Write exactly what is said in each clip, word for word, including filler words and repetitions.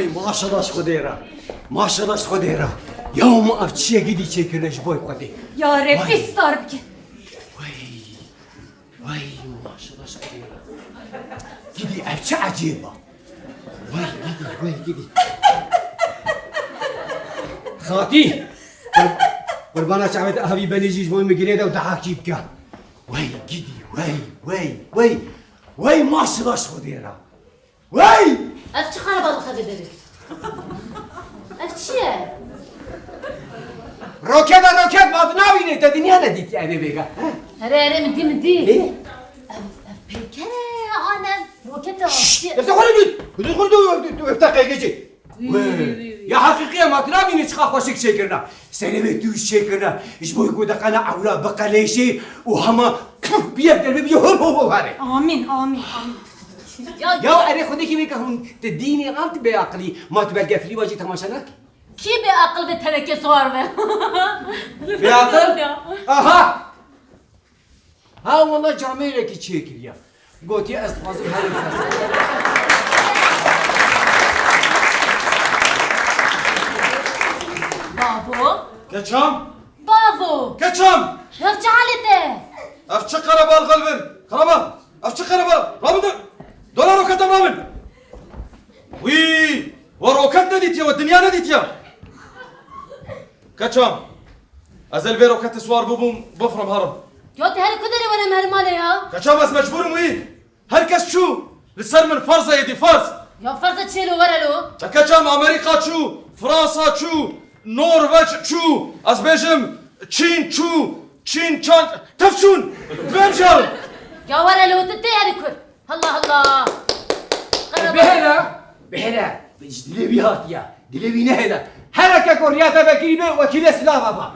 Maşallah ji Xwedê re. Maşallah ji Xwedê re. Ya ma ev çi ye gidî çêkirine ji boy Xwedê. Ya Reb, Vay. Îstar bike. Wey. Wey, maşallah ji Xwedê re. Gidî ev çi ecêb e. Wey, gidî, wey, gidî. Xatî. Qur-, qurbana çavê te avî benê jî ji bo min girê de û dehakî bike. Wey, gidî, wey, wey, wey. Wey, maşallah ji Xwedê re. Wey! Ev çi xereba dixebê derê? Ev çi ye? Roket e, roket, ma tu nabînî, te dinya nedîtiye, eve vêga. Here, here, min dî, min dî. Ê? Ev, ev peyker e, an ev roket e. Şşş! Ev te xwe bî! Xwedê xwe tu, tu, tu, ev te qey gecê. Wî, wî, wî, wî. Ya heqîqî ye, ma tu nabînî çiqa xweşik çêkirine. Serê wê tûj çêkirine. Ji bo ku deqene ewla biqelêşê û hema puf, bi yek derê bibî hop, hop, hop, here. Amîn, amîn, amîn. Ya, ya erê xwedekî wê ke hûn ti dînê an ti bêaqilî, ma tu belgefilî wajî temaşe nakî? Kî bêaqil be teneke siwar be? Bêaqil? Ya. Aha! Ha wela camêrekî çêkiriya. Gotiye ez dixwazim herî fes. Bavo. Keçam? Bavo. Keçam? Ev çi halê te? Ev çi qerebal xelvir? Qerebal. Ev çi qerebal? Rabin de. Dolar o kete rabin. Wî, we roket nedîtiye, we dinya nedîtiye. Keçam, ez ê li vê roketê siwar bibûm, bifrim herim. Ya tu her ku derê were em her malê ya? Keçam, ez mecbûr im wî. Her kes çû. Li ser min ferz e êdî, ferz. Ya ferz e çê lo, were lo. Te keçam, Amerîka çû, Fransa çû, Norveç çû. Ez bêjim, Çîn çû, Çîn çan, tev çûn. Divêm jî herim. Ya were lo, tu tê herî kur. Allah Allah. Bihêle, bihêle. Ji dilê wî hatiye. Dilê wî nehêle. Hereke ku riya te vekirî be, wekîlê silava ba.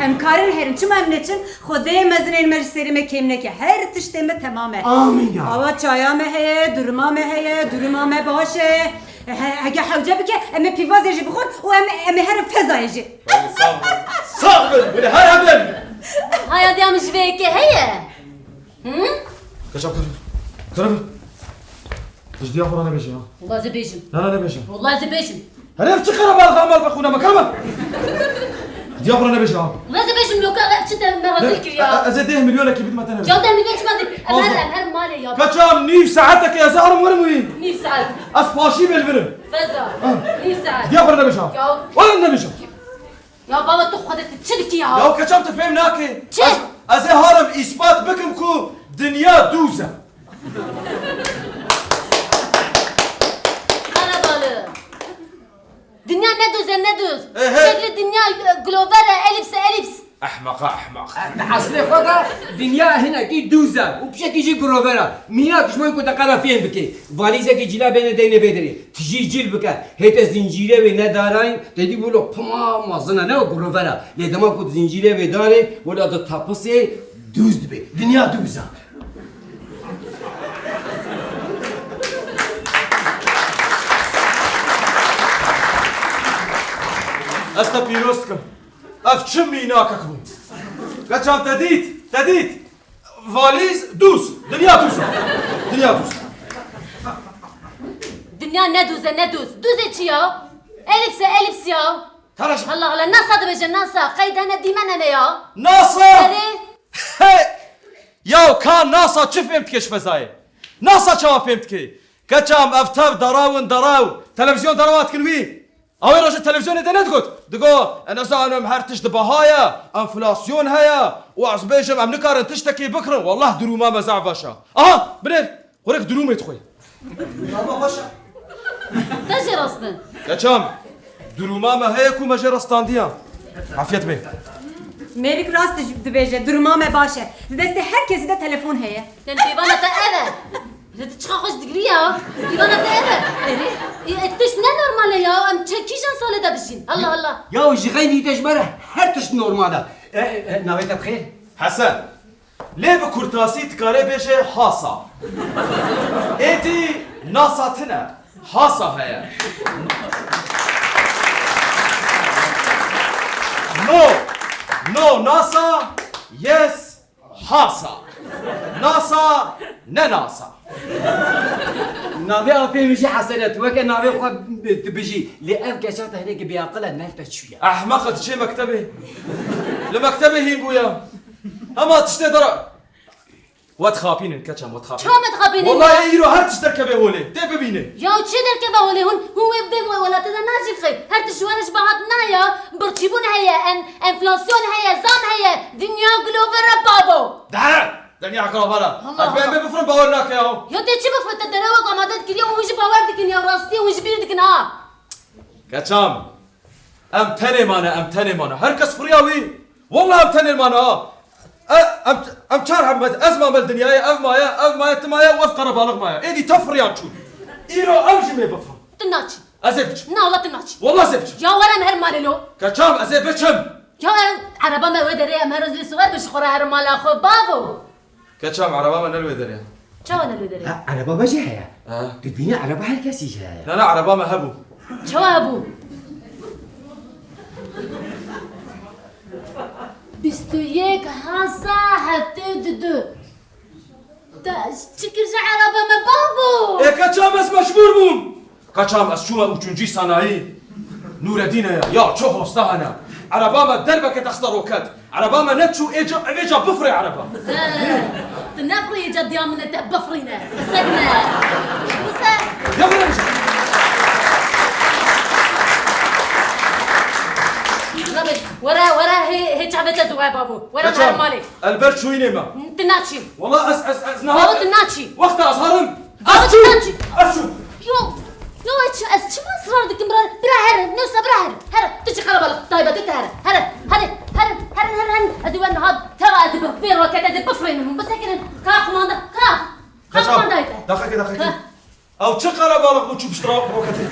Em karin herin, çima em neçin? Xwedê mezinên me ji serê me kêm neke. Her tiştê me temam e. Amîn ya. Awa çaya me heye, duruma me heye, duruma me baş e. He-, hege hewce bike, em ê pîvazê jî bixwin û em, em ê herin fezayê jî. Sax bin. Sax bin, wele her hebin. Haya diya min ji vê yekê heye. Hı? Keçap, kere. Kere. Ji diya xwe re nebêje ya. Wala ez ê bêjim. Na, na, nebêje. Wala ez ê bêjim. Hele ev çi qerebal xemal be xwîna me, kere. Ji diya xwe re nebêje ya. Wala ez ê bêjim, loka ev çi te me rezil kir ya. Ne, e, e, ez ê deh milyonekî bidime te nebêje. Ya deh milyon çima dî? Em her, em her malê ya. Keçam, nîv saetekê ez ê herim werim wî. Nîv saet. Ez paşî bêl virim. Feza. Ha. Nîv saet. Ji diya xwe re nebêje ya. Ya. Wala nebêje. Ya baba, tu xwedê tu çi dikî ya? Ya keçam, tu fêm nakî. Çi? Ez, ez ê harim îspat bikim ku dinya dûz e. Qerebalî. Dinya ne dûz e, ne dûz. Ehe. Şeklê dinya, e, glover e, elîps e, elîps. Ehmeqa, ehmeq. Di eslê xwe de dinya hinekî dûz e û pişekî jî glover e. Mînak ji bo ku te qala fêm bike. Valîzekî cîla bêne deyne vê derê. Tijî cîl bike. Hê te zincîrê wê nedarayîn, te dî wilo pima mezin e, ne wek rovera. Lê dema ku tu zincîrê wê darê, wila tu tepisê, dûz dibê. Dinya dûz e. Ez te pîroz dikim. Ev çi mînakek bû? Keçan te dît, te dît. Valîz dûz. Dinya dûz e. Dinya dûz e. Dinya ne dûz e, ne dûz. Dûz ê çi ya? Elîps e, elîps ya. Tereş. Allah Allah, NASA dibêje, NASA. Qeyd hene, dîmen hene ya. NASA? Erê. Hey! Ya ka NASA çi fêm dike ji fezayê? NASA çawa fêm dike? Keçam ev tev daraw in daraw. Televîzyon darawa dikin wî. Ew ê roje televîzyonê de ne digot? Digot, e, nizanim, her tişt di baha ye, enflasyon heye û ez bêjim em nikarin tiştekê bikirin. Wallah durûma me zaf baş e. Aha, binêr, xurek durûmê dixwe. Durûma xweş e. Te jê rast e. Keçam, durûma me heye ku me jê rastandiya. Afiyet be. Mêrik rast dibêje, durûma me baş e. Di destê her kesî de telefon heye. Lê pîvana te ev e. Lê tu çiqa xweş digirî ya. Pîvana te ev e. Erê. E, e, tişt ne normal e ya. Em çi kîjan salê de dijîn? Allah Allah. Ya ji xeynî te ji me re her tişt normal e. E, e, e, navê te bi xêr? Hesen. Lê bi kurtasî dikare bêje hasa. Êdî NASA tine. Hasa heye. No. No NASA. Yes. Hasa. NASA, ne NASA. Navê apê min jî Hesen e, tu weke navê xwe bi-, dibijî. Lê ev keça te hinekî bêaqil e, nerpe çûye. Ehmeq e, diçê mektebê. Li mektebê hîn bûye. Hema tiştê dara. We dixapînin, keçam, we dixapînin. Çawa me dixapînin ya? Wellahî îro her tişt derkeve holê. Tê bibîne. Ya çi derkeve holê? Hûn, hûn wê bibên we welatê de najîn xey. Her tişt ji we re ji bahat naya. Birçîbûn heye, en-, enflasyon heye, zam heye. Dinya gilover e babo. Dere! Dinya gilover e. Allah Allah. Ez bê bifrim bawer nake ya. Ya tê çi bifrim? Te derewek amade dikir ya, hûn jî bawer dikin ya, rastî hûn ji bîr dikin ha. Keçam. Em tenê mane, em tenê mane. Her kes firiya wî. Wallah em tenê mane ha. E, em, em çar heb me, ez mame li dinyayê, ev maye, ev maye, tu maye û ev qerebalix maye. Êdî te firiyan çû. Îro ew jî mê bifin. Tu naçî. Ez ê biçim. Na, wala tu naçî. Wallah ez ê biçim. Ya were em her malê lo. Keçam, ez ê biçim. Ya em, ereba me wê derê em her roz lê siwar bin ji xwe re herin mala xwe, bavo. Keçam, ereba me ne li wê derê ye. Çawa ne li wê derê ye? Ha, ereba me jî heye. Ha. Tu dibînî ereba her kesî jî heye. Na, na, ereba me hebû. Çawa hebû? Bîst û yek heza heftê û du. Te çi kir ji ereba me bavo? Ê keçam, ez mecbûr bûm. Keçam, ez çûme û çûncî sanayî. Nûredîn heye. Ya çi hosta hene. Ereba me derbeke texte roket. Ereba me neçû ê ca, ev ê ca bifirê ereba. He, tu nefirî ê ca diya min e te bifirîne. Bisekine. Bise. Ya bire bije. Were, were, hê, hê çavê te ziwe bavo. Were, were malê. Elber çûyînê me. Tu naçî. Wala ez, ez, ez niha. Bavo, tu naçî. Wexta ez herim. Baba, tu çû. Ez çû. Yo, yo, ez çû, ez çima israr dikim, bira, bira here, neyse, bira here, here, tu çi qerebalix taybet e, here, here, here, here, here, here, here, ez ê we niha teva, ez ê bi vê roket, ez ê bifirînim, bisekinin, ka qumanda, ka, ka qumanda ye. Daxeke, daxeke. Ha. Ew çi qerebalix bû çû pişt ra-, roketê?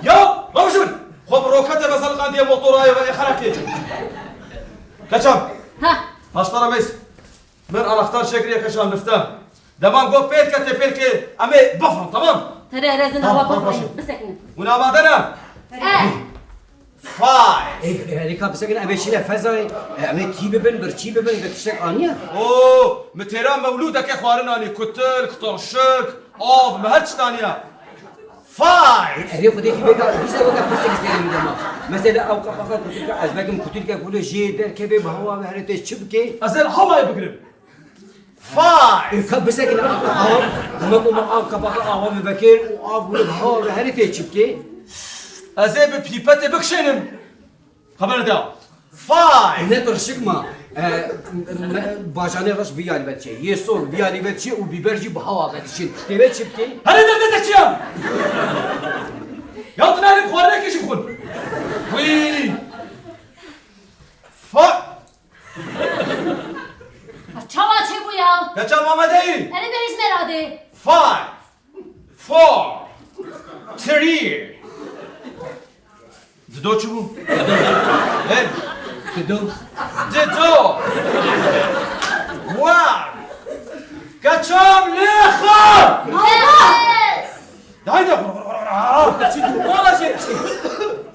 Ya, mabijin, xwe bi roketê ve zeliqandiye motorayê ve ê xerekê. Keçam. Ha. Maştara meys. Min anahtar çêkiriye keçam lifte. Deman got pêlke tê pêlkê, em ê bifrin, tamam? Here, here, zina. Tamam, wa tamam, bifrin, başım. Bisekinin. Hûn amade ne? Eh. Five. Ê, ê, herika bisekinin, em ê çîne fezayê, e, em ê tî bibin, birçî bibin, bi tiştek aniye? Oo, mi têra mewlûdeke xwarin anî, kutilk, tirşik, av, mi her tişt aniye. Five. Erê xwedê kî bêka, dîsa weke pirsek sêrê min dema. Mesela ew qepaxa kutilka, ez vekim kutilke kule jê derkeve bi hewa ve here tê çi bike? Ez ê li hewayê bigirim. Five. Ê, ka bisekine av, dema ku me av qepaxa awa ve vekir û av bûne bi hewa ve here tê çi bike? Ez ê bi pîpetê bikişênim. Xebere da. Five. Ne tirşik ma. E, me, bacanê reş vî alî ve diçe. Yê sor vî alî ve diçe û bîber jî bi hewa ve diçin. Tê ve çi bikî? Herê derdê te çi ya? Ya tu nehêlî xwarinekê jî bixwin. Wî. Five. Çawa çêbû ya? Te çawa me deyî? Erê bêj me radê. Five. Four. Three. Dido çi bû? He? Dido. Dido. One. Keçam lêxa. Yes. Haydi.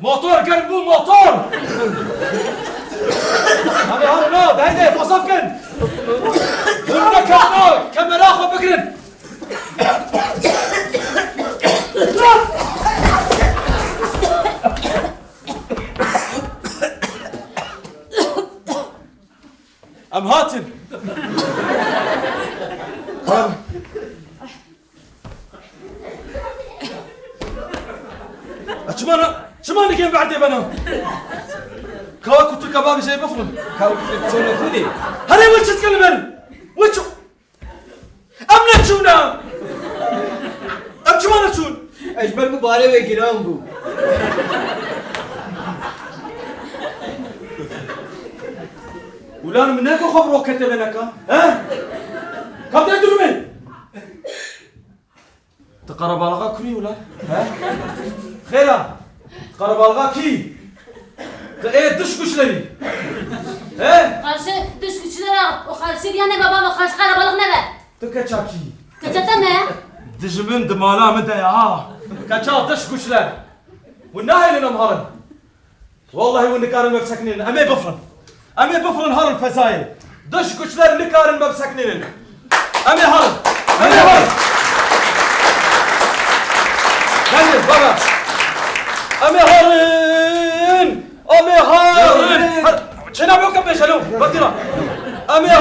Motor germ bû, motor. Hadi, hadi, no, haydi, masraf kin. Bunda kamera, kamera xwe bigirin. Em hatin. Çima na, çima nikên berdê bena? Kawa kutu kebabî jê bifrin. Kawa kutu çone kudê. Herê wî çi dikin li ber? Wî çi? Em neçûne! Em çima neçûn? Ez ji ber ku barê wê giran bû. Ulan min neke xwe bi roketê ve neka, he? Ka te durmê! Ti qerebalixa kurî wila? He? Xêra! Ti qerebalixa kî? Ti ê diş guçlerî? He? Qarşı dış güçlere o karşı diyene babam o karşı karabalık ne be? Ti keça kî? Keça te me? Dijmin di mala min de ya. Keça dış guçler. Hûn nahêlin em herin. Wallahî hûn nikarin me bisekinînin. Em ê bifrin. Em ê bifrin herin fezayê. Dış güçler nikarin me bisekinînin. Em ê herin. Em ê herin. Baba. Em ê herin. Em ê herin. Her-, çêna bê ke pêşelo. Batira. Em ê